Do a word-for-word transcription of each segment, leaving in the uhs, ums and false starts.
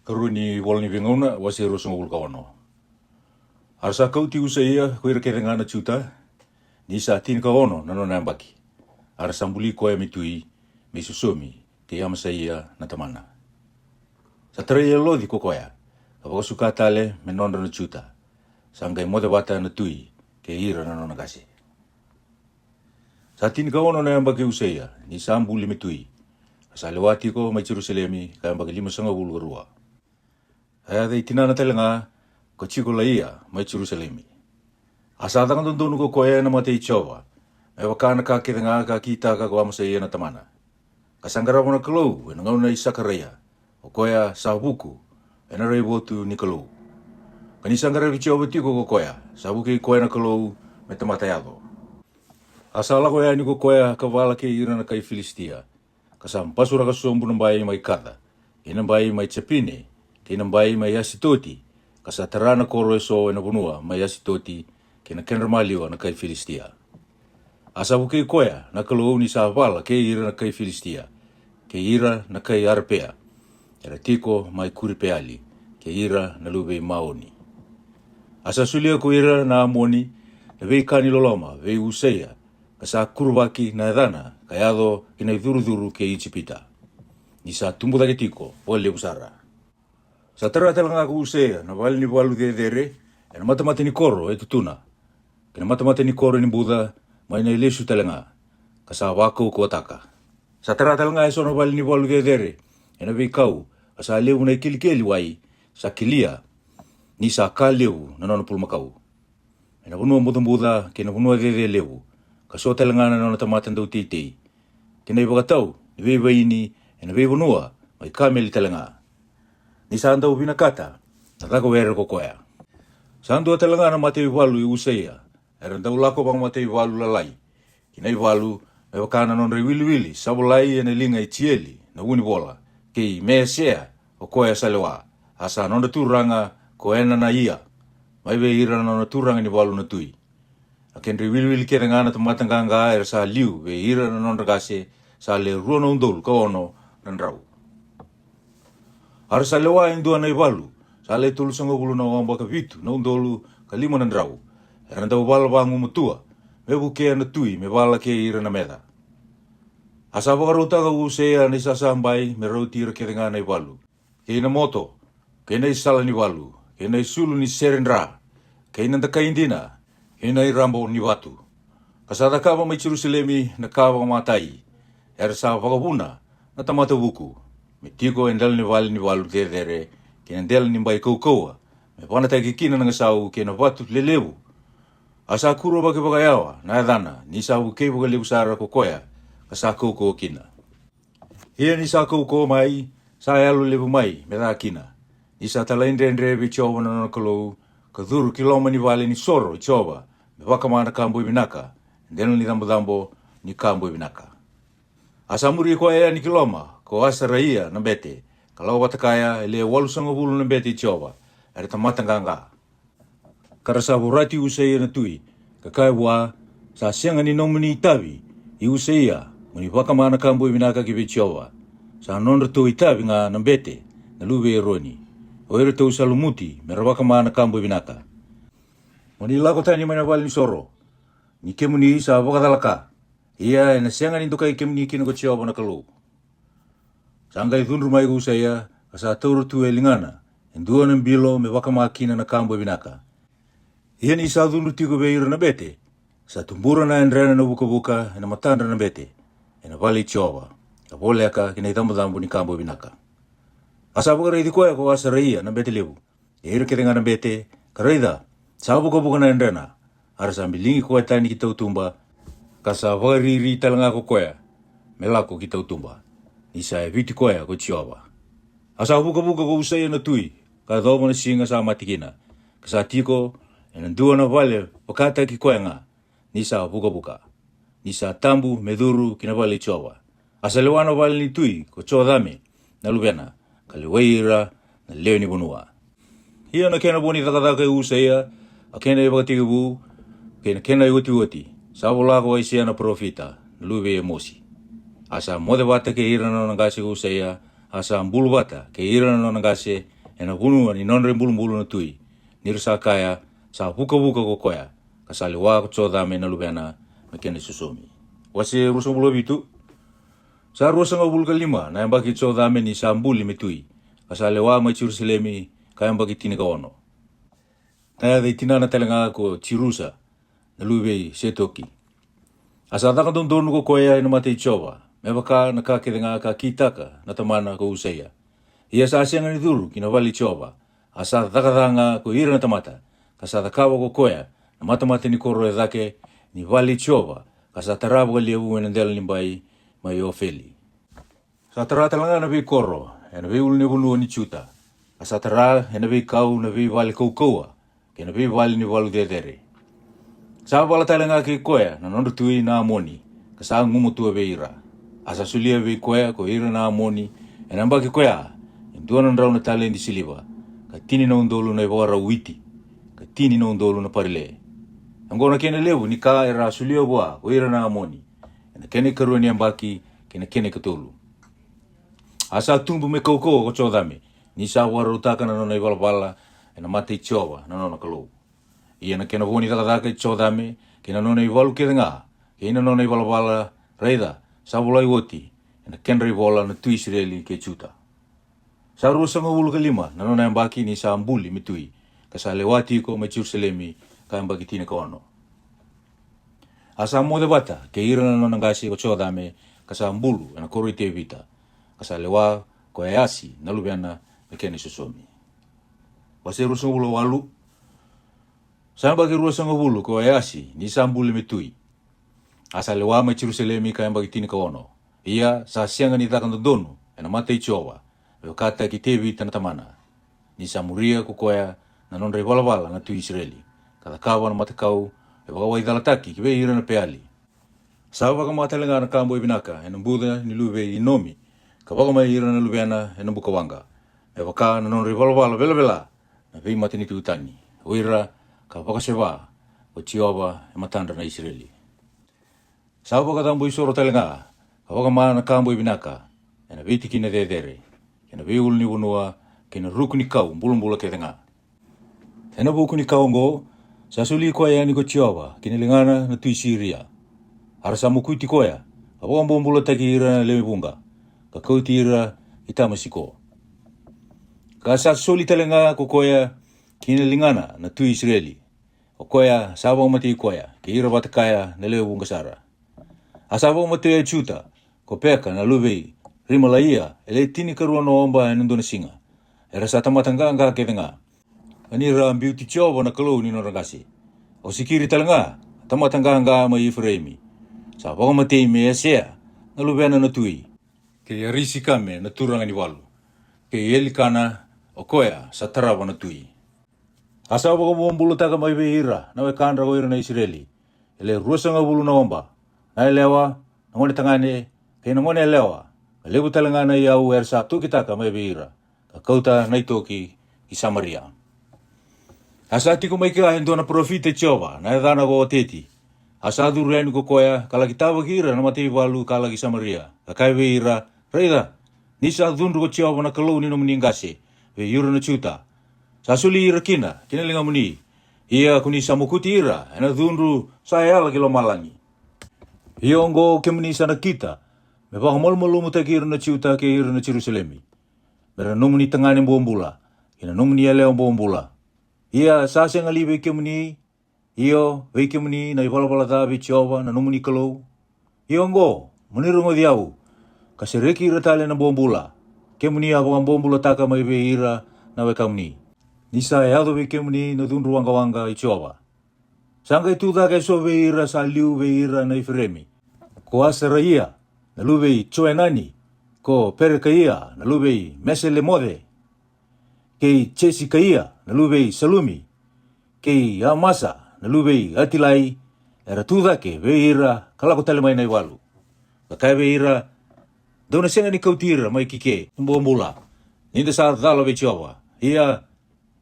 Karua ni Vola ni Veigauna, wase ruasagavulu ka ono. A ra sa kauti Usaia ko ira kece ga na Juta, ni sa tinikaono na nona yabaki. A ra sa buli koya me tui, me isosomi kei Amasaia na tamana. Sa tarai yaloci ko koya, ka vakasuka tale me nodra na Juta. Sa qai moce vata na tui kei ira na nona qase. Sa tinikaono na yabaki Usaia ni sa buli me tui, ka sa lewa tiko mai Jerusalemi ka yabaki limasagavulu ka rua. A yaca i tinana tale ga ko Jikolaia mai Jerusalemi. A sa caka dodonu ko koya ena mata i Jiova, me vaka na ka kece ga ka kitaka ko Amasaia na tamana. Ka sa qarava na Kalou ena gauna i Sakaraia, o koya sa vuku ena raivotu ni Kalou. Ka ni sa qaravi Jiova tiko ko koya, sa vukei koya na Kalou me tamata yaco. A sa lako yani ko koya ka vala kei ira na kai Filisitia, ka sa basuraka sobu na bai mai Kaca, kei na bai mai Japine, kei na bai mai Asitoti, ka sa tara na koro eso ena vanua mai Asitoti, kei na kedra maliwa na kai Filisitia. A sa vukei koya na Kalou ni sa vala kei ira na kai Filisitia, kei ira na kai Arapea, era tiko mai Kuripeali, kei ira na luve i Maoni. A sa solia ko ira na Amoni na veika ni loloma vei Usaia, ka sa kuruvaki na yacana ka yaco ki na icurucuru kei Ijipita, ni sa tubu cake tiko vakalevu sara. Sa tara tale ga ko Usaia na vale ni valu cecere ena matamata ni koro e tutuna, kei na matamata ni koro ni buca mai na ilesu tale ga, ka sa vakaukauwataka. Sa tara tale ga eso na vale ni valu cecere ena veikau, ka sa levu na ikelikeli wai sa kelia, ni sa ka levu na nona pulumakau. Ena vanua bucabuca kei na vanua cece levu, ka so tale ga na nona tamata dauteitei, kei na ivakatau ni veivaini ena veivanua mai Kameli tale ga, ni sa dau vinakata na caka were ko koya. Sa dua tale ga na mataivalu i Usaia, era dau lako vakamataivalu lalai ki na ivalu, me vaka na nodra iwiliwili sa volai ena liga i Jieli na vunivola, kei Meesea, o koya sa lewa, a sa nodra turaga ko Enanaia, mai vei ira na nona turaga ni valu na tui. A kedra iwiliwili kece ga na tamata qaqa era sa liu vei ira na nodra qase sa le rua na udolu ka ono na drau. A ra sa lewa e dua na ivalu sa le tolusagavulu na oba ka vitu na udolu ka lima na drau, era dau vala vagumatua me vukea na tui me vala kei ira na meca. A sa vakarautaka ko Usaia na isasabai me rauti ira kece ga na ivalu, kei na moto, kei na isala ni valu, kei na isulu ni sere dra, kei na dakai dina, kei na irabo ni vatu. Ka sa cakava mai Jerusalemi na ka vakamatai, era sa vakavuna na tamata vuku, me tiko e dela ni vale ni valu cecere, kei na dela ni bai kaukauwa, me vanataki kina na gasau kei na vatu lelevu. A sa kuruvaki vakayawa na yacana, ni sa vukei vakalevu sara ko koya ka sa kaukauwa kina. Ia ni sa kaukauwa mai, sa yalo levu mai me ca kina, ni sa talaidredre vei Jiova na nona Kalou, ka curu ki loma ni vale ni soro i Jiova, me vakama na ka boi vinaka, e dela ni cabocabo ni ka boi vinaka. A sa muri koya yani ki loma ko Asaraia na bete, ka lako vata kaya e le walusagavulu na bete i Jiova, era tamata qaqa. Ka ra sa vorati Usaia na tui, ka kaya vua, sa sega ni nomuni itavi i Usaia mo ni vakama na ka boi vinaka ki vei Jiova. Sa nodratou itavi ga na bete na luve i Eroni, o iratou sa lumuti me ra vakama na ka boi vinaka. Mo ni lako tani mai na vale ni soro, ni kemuni sa vakacalaka. Ia ena sega ni dokai kemuni kina ko Jiova na Kalou. Sa qai cudru mai ko Usaia, ka sa taura tu e ligana e dua na bilo me vakama kina na ka boi vinaka. Ia ni sa cudru tiko vei ira na bete, sa tubura na yadrena na vukavuka ena matadra na bete, ena vale i Jiova, ka voleka ki na icabocabo ni ka boi vinaka. A sa vakaraici koya ko Asaraia na bete levu, e ira kece ga na bete, ka raica, sa vukavuka na yadrena. A ra sa biligi koya tani ki tautuba, ka sa vakariri tale ga ko koya me lako ki tautuba, ni sa yaviti koya ko Jiova. A sa vukavuka ko Usaia na tui, ka yacova na siga sa mate kina, ka sa tiko ena dua na vale vakataki koya ga, ni sa vukavuka, ni sa tabu me curu ki na vale i Jiova. A sa lewa na vale ni tui ko Jocame na luvena, ka lewai ira na lewe ni vanua. Ia na kena vo ni cakacaka i Usaia, a kena ivakatekivu, kei na kena iotioti, sa vola ko Aisea na parofita, na luve i Emosi. A sa moce vata kei ira na nona qase ko Usaia, a sa bulu vata kei ira na nona qase, e na vanua ni nodra i bulubulu na tui, ni ra sa kaya, Sa vukavuka ko koya, ka sa lewa ko Jocame na luvena me kena i sosomi. Wase ruasagavulu ka vitu. Sa ruasagavulu ka lima na yabaki i Jocame ni sa buli me tui, ka sa lewa mai Jerusalemi, ka yabaki tinikaono. Na yaca i tinana tale ga ko Jirusa, na luve i Setoki. A sa caka dodonu ko koya e na mata i Jiova, me vaka na ka kece ga ka kitaka na tamana ko Usaia. Ia sa sega ni curu ki na vale i Jiova, a sa caka ca ga ko ira na tamata, ka sa cakava ko koya na matamata ni koro e cake ni vale i Jiova, ka sa tara vakalevu e na dela ni bai mai Ofeli. Sa tara tale ga na veikoro e na veiulunivanua ni Juta, ka sa tara e na veikau na veivale kaukauwa kei na veivale ni valu cecere. Sa vala tale ga kei koya na nodra tui na Amoni, ka sa gumatua vei ira. A sa solia vei koya ko ira na Amoni e na yabaki koya e dua na drau na taledi siliva, ka tini na udolu na ivakarau witi, ka tini na udolu na parile. Oqo na kena levu ni ka era a solia vua ko ira na Amoni, e na kena i karua ni yabaki kei na kena i katolu. A sa tubu me kaukauwa ko Jocame, ni sa vakarautaka na nona i valavala e na mata i Jiova na nona Kalou. Ia na kena vo ni cakacaka i Jocame, kei na nona i valu kece ga, kei na nona i valavala, raica, sa volai oti e na kedra i vola na tui Isireli kei Juta. Sa ruasagavulu ka lima na nona yabaki ni sa buli me tui, ka sa lewa tiko mai Jerusalemi, ka yabaki tinikaono. A sa moce vata kei ira na nona qase ko Jocame, ka sa bulu e na koro i Tevita, ka sa lewa ko Easi na luvena me kena i sosomi. Wase ruasagavulu ka walu. Sa yabaki ruasagavulu ko Easi ni sa buli me tui, a sa lewa mai Jerusalemi, ka yabaki tinikaono. Ia sa sega ni caka dodonu e na mata i Jiova, me vakataki Tevita na tamana, ni sa muria ko koya na nodra i valavala na tui Isireli, ka cakava na matakau e vakawaicalataki ki vei ira na Peali. Sa vakama tale ga na ka boi vinaka e na buca ni luve i Inomi, ka vakamai ira na luvena e na buka waqa, me vaka na nodra i valavala velavela na veimatanitu tani, o ira ka vakaseva ko Jiova e matadra na Isireli. Sa vakacabo isoro tale ga, ka vakama na ka boi vinaka e na veitikina cecere, kei na veiulunivanua, kei na ruku ni kau bulabula kece ga. E na vuku ni ka oqo, sa soli koya yani ko Jiova ki na ligana na tui Siria. A ra sa mokuti koya, ka vakabobulataki ira na lewe vuqa, ka kauti ira ki Tamasiko. Ka sa soli tale ga ko koya ki na ligana na tui Isireli, o koya sa vakamatei koya kei ira vata kaya na lewe vuqa sara. A sa vakamatei e Juta ko Peka na luve i Rimalaia, e le tinikarua na oba e na dua na siga. Era sa tamata qaqa kece ga, ka ni ra a biuti Jiova na Kalou ni nodra qase. O Sikiri tale ga, a tamata qaqa mai Ifireimi, sa vakamatei Measea na luvena na tui, kei Arisikame na turaga ni valu, kei Elikana, o koya sa tarava na tui. A sa vakabobulataka mai vei ira na wekadra ko ira na Isireli, e le ruasagavulu na oba, na yalewa, na gone tagane, kei na gone yalewa, ka levu tale ga na iyau era sa tokitaka mai vei ira, ka kauta na itoki ki Samaria. A sa tiko mai kea e dua na parofita i Jiova, na yacana ko Oteti. A sa curu yani ko koya, ka laki tavaki ira na mataivalu ka laki Samaria, ka kaya vei ira, Raica, ni sa cudru ko Jiova na Kalou ni nomuni qase vei ira na Juta, sa soli ira kina ki na ligamuni. Ia ko ni sa mokuti ira e na cudru sa yala ki lomalagi. Ia oqo kemuni sa nakita me vakamalumalumutaki ira na Juta kei ira na Jerusalemi, me ra nomuni tagane bobula, kei na nomuni yalewa bobula. Ia sa sega li vei kemuni, io, vei kemuni na i valavala ca vei Jiova na nomuni Kalou? Ia oqo, mo ni rogoci au, ka sereki ira tale na bobula kemuni a vakabobulataka mai vei ira na wekamuni, ni sa yaco vei kemuni na cudru waqawaqa i Jiova. Sa qai tu cake e so vei ira sa liu vei ira na Ifireimi, ko Asaraia na luve i Joenani, ko Perekaia na luve i Meselemoce, kei Jesikaia na luve i Salumi, kei Amasa na luve i Atilai, era tu cake vei ira ka lako tale mai na i valu. Ka kaya vei ira, Dou na sega ni kauti ira mai ki ke na bobula, ni da sa cala vei Jiova. Ia,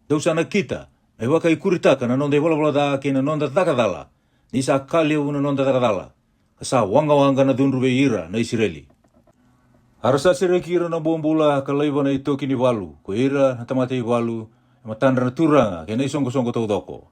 dou sa nakita me vakaikuritaka na noda i valavala ca kei na noda caka cala, ni sa ka levu na noda caka cala, ka sa waqawaqa na cudru vei ira na Isireli. A ra sa sereki ira na bobula ka laiva na itoki ni valu ko ira na tamata ivalu e matadra na turaga kei na isoqosoqo taucoko.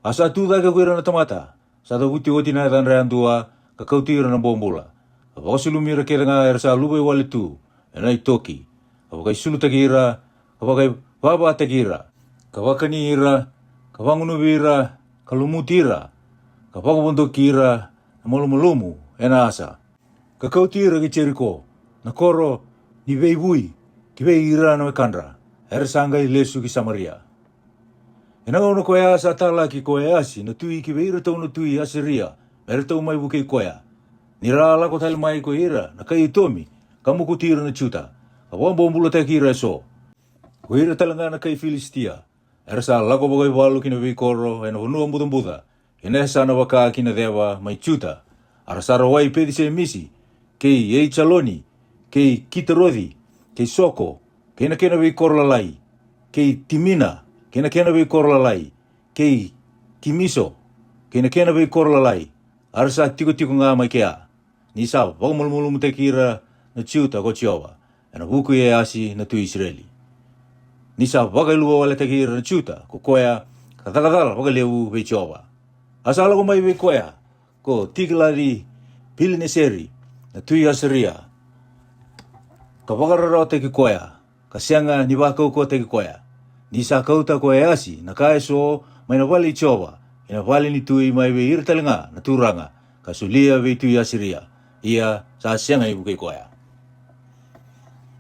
A sa tu cake ko ira na tamata, sa cavuti oti na yacadra yadua, ka kauti ira na bobula, ka vakasulumi ira kece ga era sa luvaiwale tu e na itoki, ka vakaisulutaki ira, ka vakaivavaataki ira, ka vakani ira, ka vagunuvi ira, ka lumuti ira, ka vakavodoki ira na malumalumu e na asa, ka kauti ira ki Jeriko, na koro ni veivui, ki vei ira na wekadra, era sa qai lesu ki Samaria. E na gauna ko ya sa talaki ko Easi na tui ki vei iratou na tui Asiria me ratou mai vukei koya. Ni ra a lako tale mai ko ira na kai Itomi, ka mokuti ira na Juta, ka vakabobulataki ira e so, ko ira tale ga na kai Filisitia, era sa lako vakaivalu ki na veikoro e na vanua bucabuca, e na yasana vaka ki na ceva mai Juta. A ra sa rawai Peci-semisi, kei Eijaloni, kei Kiteroci, kei Soko, kei na kena veikoro lalai, kei Timina, kei na kena veikoro lalai, kei Kimiso, kei na kena veikoro lalai. A ra sa tikotiko ga mai kea. Ni sa vakamalumalumutaki ira na Juta ko Jiova e na vuku i Easi na tui Isireli. Ni sa vakailuvawaletaki ira na Juta ko koya, ka cakacala vakalevu vei Jiova. A sa lako mai vei koya ko Tikilaci Pilineseri na tui Asiria, ka vakararawataki koya, ka sega ni vakaukauwataki koya. Ni sa kauta ko Easi na ka e so mai na vale i Jiova, e na vale ni tui, mai vei ira tale ga na turaga, ka solia vei tui Asiria. Ia sa sega ni vukei koya.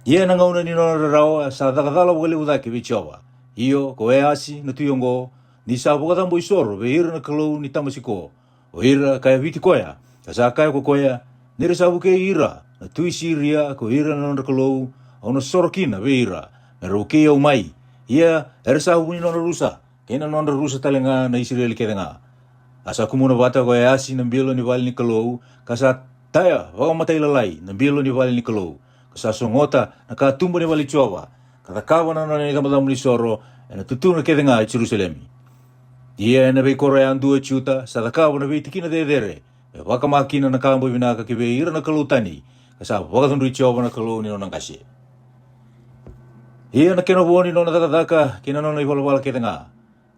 Ia e na gauna ni nona rarawa sa cakacala vakalevu cake vei Jiova. Io, ko Easi na tui oqo, ni sa vakacabo isoro vei ira na kalou ni Tamasiko, o ira ka yaviti koya, ka sa kaya ko koya, ni ra sa vukei ira na tui Siria ko ira na nodra kalou, au na soro kina vei ira me ra vukei au mai. Ia era sa vu ni nona rusa, kei na nodra rusa tale ga na Isireli kece ga. A sa kumuna vata ko Easi na bilo ni vale ni Kalou, ka sa taya vakamatailalai na bilo ni vale ni Kalou, ka sa sogota na katuba ni vale i Jiova, ka cakava na nona icabocabo ni soro e na tutuna kece ga e Jerusalemi. Ia e na veikoro yadua e Juta sa cakava na veitikina cecere, me vakama kina na ka boi vinaka ki vei ira na kalou tani, ka sa vakacudrui Jiova na Kalou ni nona qase. Ia na kena vo ni nona cakacaka kei na nona ivalavala kece ga,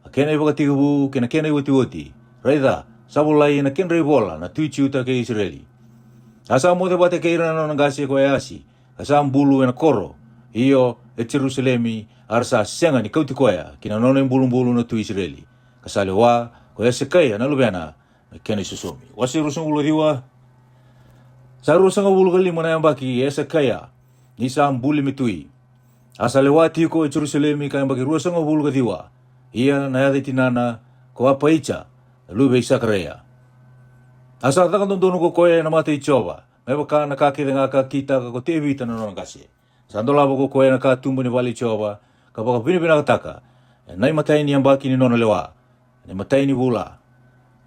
a kena ivakatekivu kei na kena iotioti, raica, sa volai e na kedra ivola na tui Juta kei Isireli. A sa moce vata kei ira na nona qase ko Easi, ka sa bulu e na koro, io, e Jerusalemi, a ra sa sega ni kauti koya ki na nona ibulubulu na tui Isireli. Ka sa lewa ko Esekaia na luvena me kena isosomi. Wase ruasagavulu ka ciwa. Sa ruasagavulu ka lima na yabaki i Esekaia, ni sa buli me tui. A sa lewa tiko e Jerusalemi ka yabaki ruasagavulu ka ciwa. Ia na yaca i tinana ko Apaija, na luve i Sakaraia. A sa caka dodonu ko koya e na mata i Jiova, me vaka na ka kece ga ka kitaka ko Tevita na nona qase. Sa dolava ko koya na katuba ni vale i Jiova, ka vakavinavinakataka e na imatai ni yabaki ni nona lewa, e na imatai ni vula.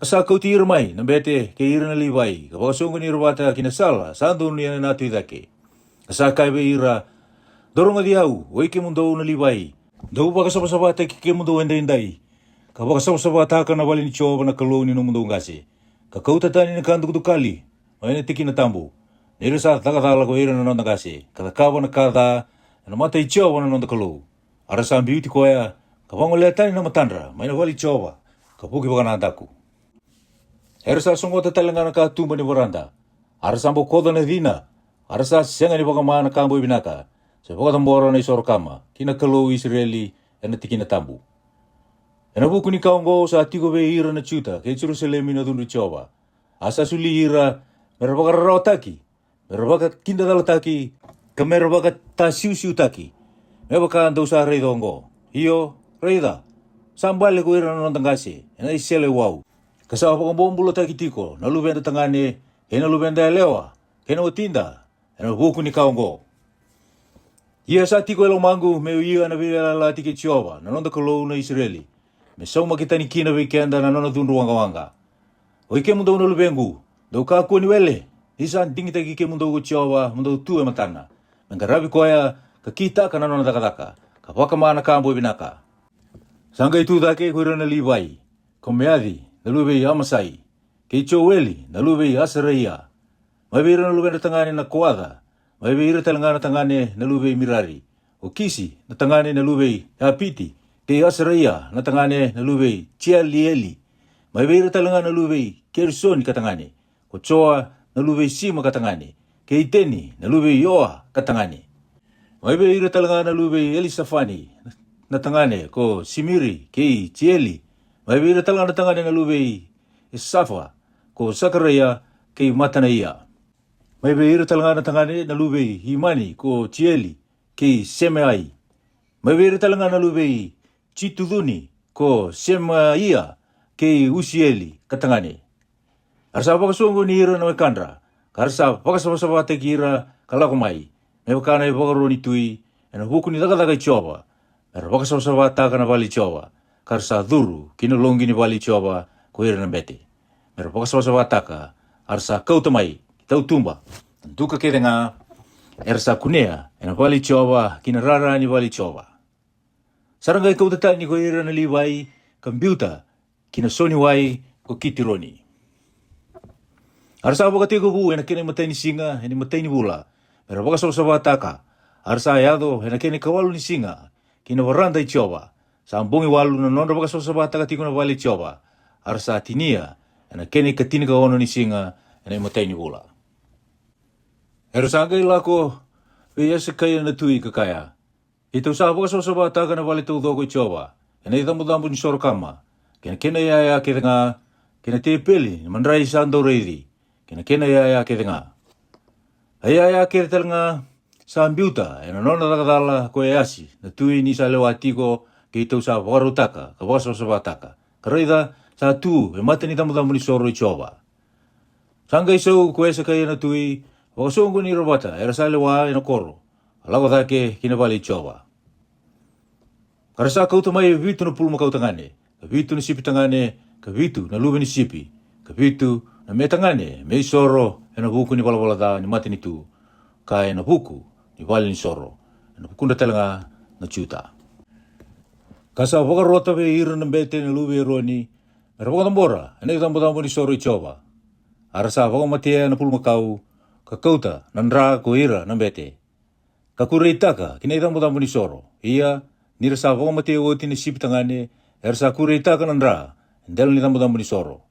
A sa kauti ira mai na bete kei ira na Livai, ka vakasoqoni ira vata ki na sala sa donuya na tu i cake. A sa kaya vei ira, dou rogoci au, oi kemudou na Livai, dou vakasavasavataki kemudou edaidai, ka vakasavasavataka na vale ni Jiova na Kalou ni nomudou qase, ka kauta tani na ka dukaduka li mai na tikina tabu. Ni ra sa caka cala ko ira na noda qase, ka cakava na ka ca e na mata i Jiova na noda Kalou. A ra sa biuti koya, ka vagolea tani na matadra mai na vale i Jiova, ka vuki vakanadaku. Era sa sogota tale ga na katuba ni varada. A ra sa bokoca na cina. A ra sa sega ni vakama na ka boi vinaka, se vakacabora na isoro kama ki na Kalou i Isireli e na tikina tabu. E na vuku ni ka oqo sa tiko vei ira na Juta kei Jerusalemi na cudru i Jiova. A sa soli ira me ra vakararawataki, me ra vakakidacalataki, ka me ra vakatasiusiutaki, me vaka dou sa raica oqo. Io, raica, sa bale ko ira na noda qase e na iseleiwau, ka sa vakabobulataki tiko na luveda tagane kei na luveda yalewa kei na watida e na vuku ni ka oqo. Ia sa tiko e lomaqu me'u ia na veiyalayalati kei Jiova na noda Kalou na Isireli, me saumaki tani kina vei keda na nona cudru waqawaqa. Oi kemudou na luvequ, dou kakua ni wele, ni sa digitaki kemudou ko Jiova mo dou tu e matana, me qaravi koya, ka kitaka na nona cakacaka, ka vakama na ka boi vinaka. Sa qai tu cake ko ira na Livai, ko Meaci na luve i Amasai, kei Joeli na luve i Asaraia, mai vei ira na luveda tagane na Koaca, Mai vei ira tale ga na tagane na luve i Mirari, ko Kisi na tagane na luve i Apiti, kei Asaraia na tagane na luve i Jealieli. Mai vei ira tale ga na luve i Kerisoni ka tagane, ko Joa na luve i Sima ka tagane, kei Iteni na luve i Oa ka tagane. Mai vei ira tale ga na luve i Elisafani na tagane, ko Simiri kei Jeli. Mai vei ira tale ga na tagane na luve i Esafa, ko Sakaraia kei Matanaia. Mai vei ira tale ga na tagane na luve i Imani, ko Jeli kei Semeai. Mai vei ira tale ga na luve i Jitucuni, ko Semaia kei Usieli ka tagane. A ra sa vakasoqoni ira na wekadra, ka ra sa vakasavasavataki ira ka lako mai, me vaka na ivakaro ni tui, e na vuku ni cakacaka i Jiova, me ra vakasavasavataka na vale i Jiova, ka ra sa curu ki na loqi ni vale i Jiova ko ira na bete, me ra vakasavasavataka. A ra sa kauta mai ki tautuba na duka kece ga era sa kunea e na vale i Jiova, ki na rara ni vale i Jiova. Sa ra qai kauta tani ko ira na Livai, ka biuta ki na soniwai ko Kitironi. A ra sa vakatekivu e na kena imatai ni siga e na imatai ni vula, me ra vakasavasavataka. A ra sa yaco e na kena ikawalu ni siga ki na varada i Jiova. Sa bogi walu na nodra vakasavasavataka tiko na vale i Jiova. A ra sa tinia e na kena ikatinikaono ni siga e na imatai ni vula. Era sa qai lako vei Esekaia na tui ka kaya, Keitou sa vakasavasavataka na vale taucoko i Jiova, e na icabocabo ni soro kama, kei na kena iyaya kece ga, kei na tepeli ni madrai sa dau raici, kei na kena iyaya kece ga. A iyaya kece tale ga sa biuta e na nona cakacala ko Easi na tui ni sa lewa tiko, keitou sa vakarautaka ka vakasavasavataka. Ka raica, sa tu e mata ni cabocabo ni soro i Jiova. Sa qai sau ko Esekaia na tui, vakasoqoni ira vata era sa lewa e na koro, ka lako cake ki na vale i Jiova. Ka ra sa kauta mai e vitu na pulumakau tagane, ka vitu na sipi tagane, ka vitu na luve ni sipi, ka vitu na me tagane, me isoro e na vuku ni valavala ca ni matanitu, ka e na vuku ni vale ni soro, e na vukudra tale ga na Juta. Ka sa vakarota vei ira na bete na luve i Eroni, me ra vakacabora e na icabocabo ni soro i Jiova. A ra sa vakamatea na pulumakau, ka kauta na dra ko ira na bete, ka kureitaka ki na icabocabo ni soro. Ia, ni ra sa vakamatea oti na sipi tagane, era sa kureitaka na dra e dela ni cabocabo ni soro.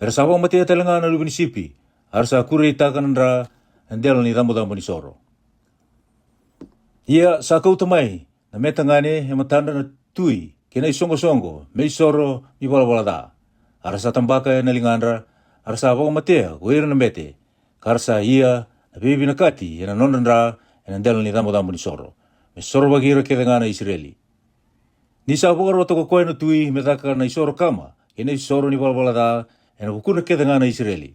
Era sa vakamatea tale ga na luve ni sipi, a ra sa kureitaka na dra e dela ni cabocabo ni soro. Ia sa kauta mai na me tagane e matadra na tui kei na isoqosoqo me isoro ni valavala ca. A ra sa tabaka e na ligadra, a ra sa vakamatea ko ira na bete, ka ra sa ia na veivinakati e na nodra dra e na dela ni cabocabo ni soro, me sorovaki ira kece ga na Isireli. Ni sa vakarota ko koya na tui me caka na isoro kama kei na isoro ni valavala ca e na vukudra kece ga na Isireli,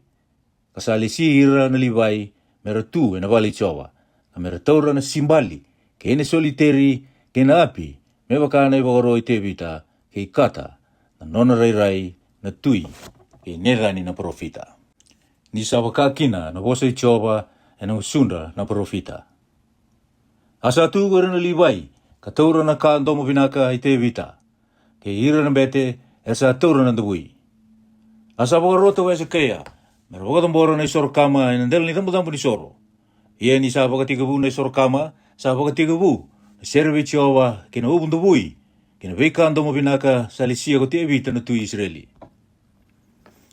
ka sa lesi ira na Livai me ra tu e na vale i Jiova, ka me ra taura na simbali, kei na soliteri, kei na api, me vaka na ivakaro i Tevita, kei Kata na nona rairai na tui, kei Necani na parofita, ni sa vaka kina na vosa i Jiova e na gusudra na parofita. A sa tu ko ira na Livai, ka taura na ka domo vinaka i Tevita, kei ira na bete era sa taura na davui. A sa vakarota ko Esekaia me ra vakacabora na isoro kama e na dela ni cabocabo ni soro. Ia ni sa vakatekivu na isoro kama, sa vakatekivu na sere vei Jiova kei na uvu davui, kei na veika domo vinaka sa lesia ko Tevita na tui Isireli.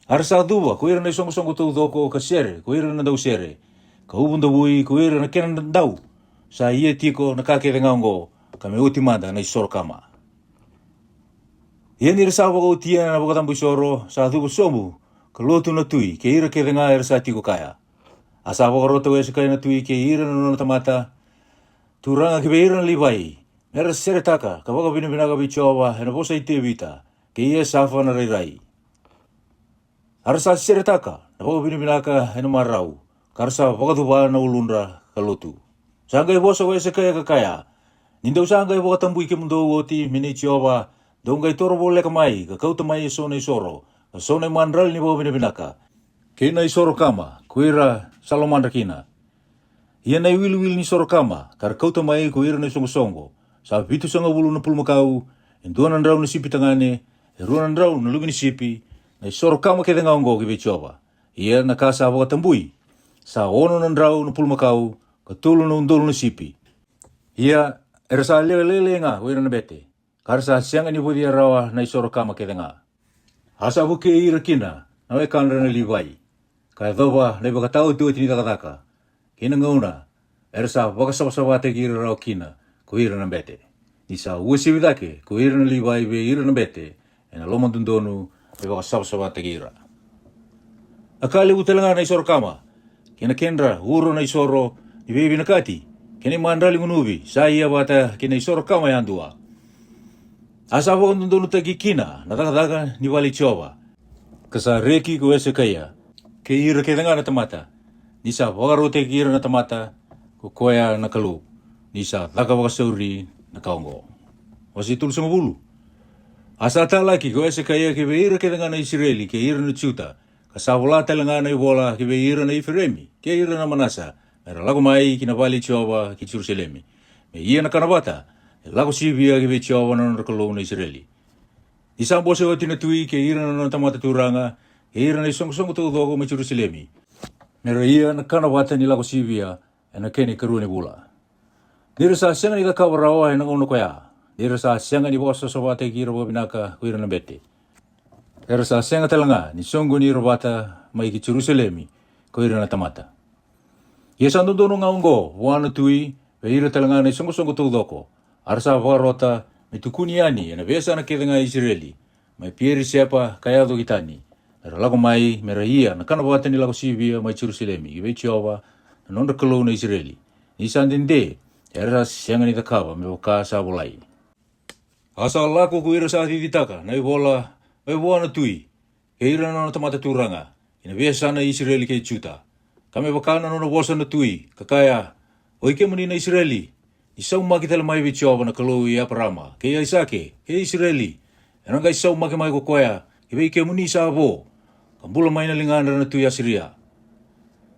A ra sa cuva ko ira na isoqosoqo taucoko, ka sere ko ira na dausere, ka uvu davui ko ira na kena dau. Sa ia tiko na ka kece ga oqo, ka me oti mada na isoro kama. Ia ni ra sa vakaotia na vakacabo isoro, sa cuva sobu ka lotu na tui kei ira kece ga era sa tiko kaya. A sa vakarota ko Esekaia na tui kei ira na nona tamata turaga ki vei ira na Livai, me ra seretaka ka vakavinavinaka vei Jiova e na vosa i Tevita kei Esafa na rairai. A ra sa seretaka na vakavinavinaka e na marau, ka ra sa vakacuva na uludra ka lotu. Sa qai vosa ko Esekaia ka kaya, Ni dou sa qai vakatabui kemudou oti me nei Jiova, dou qai toro voleka mai ka kauta mai e so na isoro, ka so na imadrali ni vakavinavinaka, kei na isoro kama ko ira sa lomadra kina. Ia na iwiliwili ni soro kama ka ra kauta mai ko ira na isoqosoqo, sa vitusagavulu na pulumakau, e dua na drau na sipi tagane, e rua na drau na luve ni sipi, na isoro kama kece ga oqo ki vei Jiova. Ia na ka sa vakatabui Sa ono na drau na pulumakau, ka tolu na udolu na sipi. Ia era sa lewe lailai ga ko ira na bete, ka ra sa sega ni vocia rawa na isoro kama kece ga. A sa vukei ira kina na wekadra na Livai, ka yacova na ivakataotioti ni cakacaka, kei na gauna era sa vakasavasavataki ira rawa kina ko ira na bete, ni sa uasivi cake ko ira na Livai vei ira na bete ena lomadodonu me vakasavasavataki ira. A ka levu tale ga na isoro kama, kei na kedra uro na isoro ni veivinakati, kei na imadrali gunuvi sa ia vata kei na isoro kama yadua. A sa vakadodonutaki kina na cakacaka ni vale i Jiova, ka sa reki ko Esekaia kei ira kece ga na tamata, ni sa vakarautaki ira na tamata ko koya na Kalou, ni sa caka vakasauri na ka oqo. Wase tolusagavulu. A sa talaki ko Esekaia ki vei ira kece ga na Isireli kei ira na Juta, ka sa vola tale ga na ivola ki vei ira na Ifireimi kei ira na Manasa, me ra lako mai ki na vale i Jiova ki Jerusalemi, me ia na kana vata e lako sivia ki vei Jiova na nodra Kalou na Isireli. Ni sa bose oti na tui kei ira na nona tamata turaga kei ira na isoqosoqo taucoko mai Jerusalemi, me ra ia na kana vata ni lako sivia ena kena ikarua ni vula. Ni ra sa sega ni cakava rawa ena gauna koya, ni ra sa sega ni vakasavasavataki ira vakavinaka ko ira na bete, era sa sega tale ga ni soqoni ira vata mai ki Jerusalemi ko ira na tamata. Ia sa dodonu ga oqo vua na tui vei ira tale ga na isoqosoqo taucoko, a ra sa vakarota me tukuni yani ena veiyasana kece ga i Isireli, mai Pierisepa ka yaco ki Tani, me ra lako mai me ra ia na kana vata ni lako sivia mai Jerusalemi ki vei Jiova na nodra Kalou na Isireli. Ni sa dede era sa sega ni cakava me vaka sa volai. A sa lako ko ira sa cicitaka na ivola mai vua na tui kei ira na nona tamata turaga, ina veiyasana i Isireli kei Juta, ka me vaka na nona vosa na tui, ka kaya, Oi kemuni na Isireli, ni saumaki tale mai vei Jiova na Kalou i Eparama kei Aisake kei Isireli, ena qai saumaki mai ko koya ki vei kemuni sa vo, ka bula mai na ligadra na tui Asiria.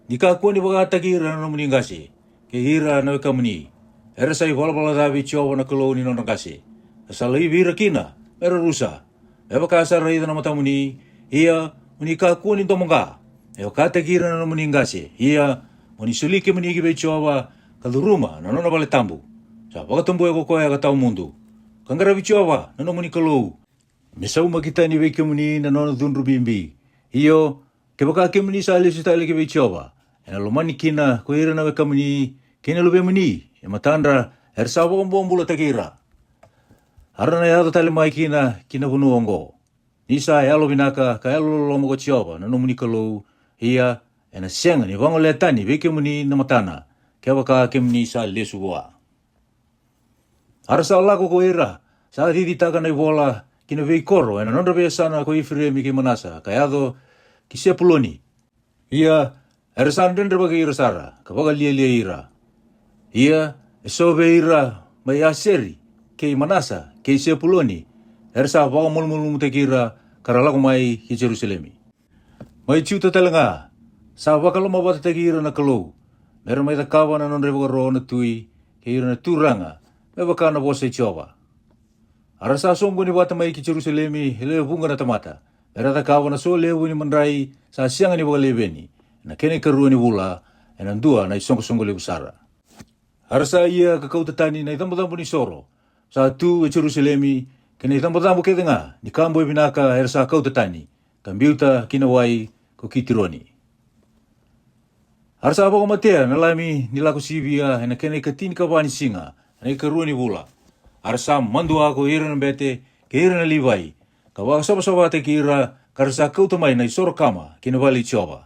Ni kakua ni vakataki ira na nomuni qase kei ira na wekamuni, era sa ivalavala ca vei Jiova na Kalou ni nodra qase, ka sa laivi ira kina me ra rusa, me vaka sa raica na matamuni. Ia mo ni kakua ni domoqa me vakataki ira na nomuni qase. Ia mo ni soli kemuni ki vei Jiova, ka curuma na nona vale tabu sa vakatabuya ko koya ka tawa mudu, ka qaravi Jiova na nomuni Kalou, me saumaki tani vei kemuni na nona cudru bibi. Io, kevaka kemuni sa lesu tale ki vei Jiova, ena lomani kina ko ira na wekamuni kei na luvemuni e matadra era sa vakabobulataki ira. A ra na yaco tale mai kina ki na vanua oqo, ni sa yalovinaka ka yalololoma ko Jiova na nomuni Kalou. Ia ena sega ni vagolea tani vei kemuni na matana, kevaka kemuni sa lesu vua. A ra sa lako ko ira sa cicitaka na ivola ki na veikoro ena nodra veiyasana ko Ifireimi kei Manasa, ka yaco ki Sepuloni. Ia era sa dredrevaki ira sara ka vakalialiai ira. Ia eso vei ira mai Aseri kei Manasa kei Sepuloni, era sa vakamalumalumutaki ira ka ra lako mai ki Jerusalemi. Mai Juta tale ga sa vakalomavatataki ira na Kalou, me ra mai cakava na nodra ivakaro na tui kei ira na turaga, me vaka na vosa i Jiova. A ra sa soqoni vata mai ki Jerusalemi e lewe vuqa na tamata, me ra cakava na so levu ni madrai sa sega ni vakaleveni, ena kena ikarua ni vula, ena dua na isoqosoqo levu sara. A ra sa ia ka kauta tani na icabocabo ni soro sa tu e Jerusalemi, kei na icabocabo kece ga ni ka boi vinaka era sa kauta tani, ka biuta ki na wai ko Kitironi. A ra sa vakamatea na lami ni lako sivia ena kena ikatinikava ni siga, ena ikarua ni vula. A ra sa madua ko ira na bete kei ira na Livai, ka vakasavasavataki ira, ka ra sa kauta mai na isoro kama ki na vale i Jiova.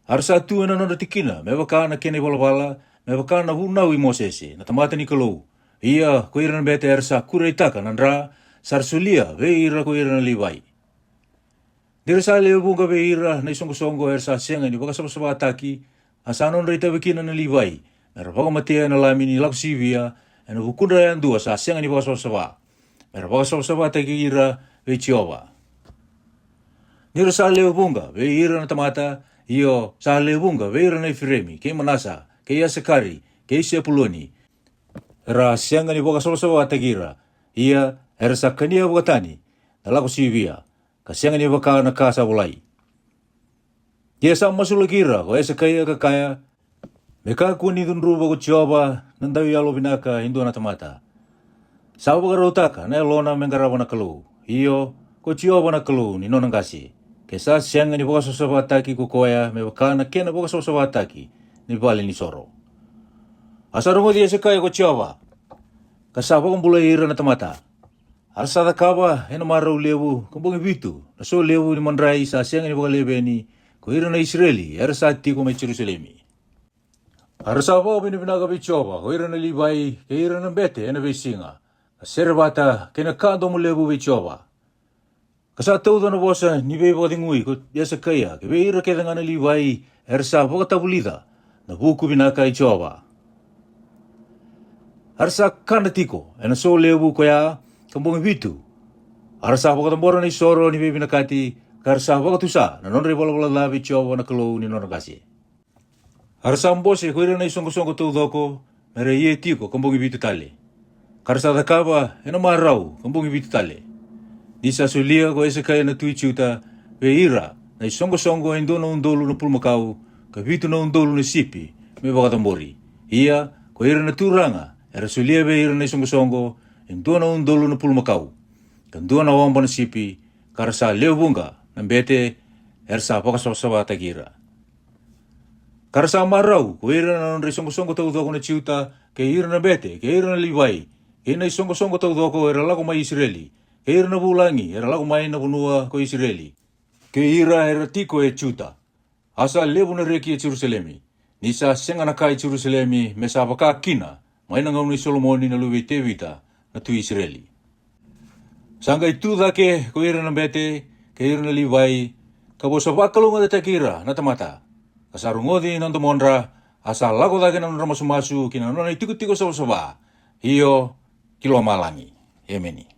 A ra sa tu ena nodra tikina me vaka na kena ivalavala, me vaka na vunau i Mosese na tamata ni Kalou. Ia ko ira na bete era sa kureitaka na dra sa ra solia vei ira ko ira na Livai. Ni ra sa lewe vuqa vei ira na isoqosoqo era sa sega ni vakasavasavataki, a sa nodra itavi kina na Livai me ra vakamatea na lami ni lako sivia ena vukudra yadua sa sega ni vakasavasava, me ra vakasavasavataki ira vei Jiova. Ni ra sa lewe vuqa vei ira na tamata, io, sa lewe vuqa vei ira na Ifireimi kei Manasa kei Isakari kei Sepuloni, era a sega ni vakasavasavataki ira. Ia era sa kania vakatani na lako sivia, ka sega ni vaka na ka sa volai. Ke sa masulaki ira ko Esekaia ka kaya, me kakua ni cudruva ko Jiova na dauyalovinaka e dua na tamata. Sa vakarautaka na yalona me qarava na Kalou, io, ko Jiova na Kalou ni nona qase, ke sa sega ni vakasavasavataki ko koya me vaka na kena vakasavasavataki ni vale ni soro. A sa rogoci Esekaia ko Jiova, ka sa vakabulai ira na tamata. A ra sa cakava e na marau levu ka bogi vitu na so levu ni madrai sa sega ni vakaleveni ko ira na Isireli era sa tiko mai Jerusalemi. A ra sa vakavinavinaka vei Jiova ko ira na Livai kei ira na bete e na veisiga, ka sere vata kei na ka domo levu vei Jiova. Ka sa tauca na vosa ni veivakacegui ko Esekaia ki vei ira kece ga na Livai era sa vakatavulica na vuku vinaka i Jiova. A ra sa kana tiko e na so levu koya ka bogi vitu. A ra sa vakacabora na isoro ni veivinakati, ka ra sa vakatusa na nodra ivalavala ca vei Jiova na Kalou ni nodra qase. A ra sa bose ko ira na isoqosoqo taucoko me ra ia tiko ka bogi vitu tale. Ka ra sa cakava e na marau ka bogi vitu tale. Ni sa solia ko Esekaia na tui Juta vei ira na isoqosoqo e dua na udolu na pulumakau ka vitu na udolu na sipi me vakacabori. Ia ko ira na turaga era solia vei ira na isoqosoqo e dua na udolu na pulumakau ka dua na oba na sipi, ka ra sa lewe vuqa na bete era sa vakasavasavataki ira. Ka ra sa marau ko ira na nodra isoqosoqo taucoko na Juta, kei ira na bete, kei ira na Livai, kei na isoqosoqo taucoko era lako mai Isireli, kei ira na vulagi era lako mai na vanua ko Isireli, kei ira era tiko e Juta. A sa levu na reki e Jerusalemi, ni sa sega na ka i Jerusalemi me sa vaka kina mai na gauna i Solomoni na luve i Tevita na tui Isireli. Sa qai tu cake ko ira na bete kei ira na Livai, ka vosa vakalougatataki ira na tamata. Ka sa rogoci na domodra, a sa lako cake na nodra masumasu ki na nona itikotiko savasava, io, ki lomalagi. Emeni.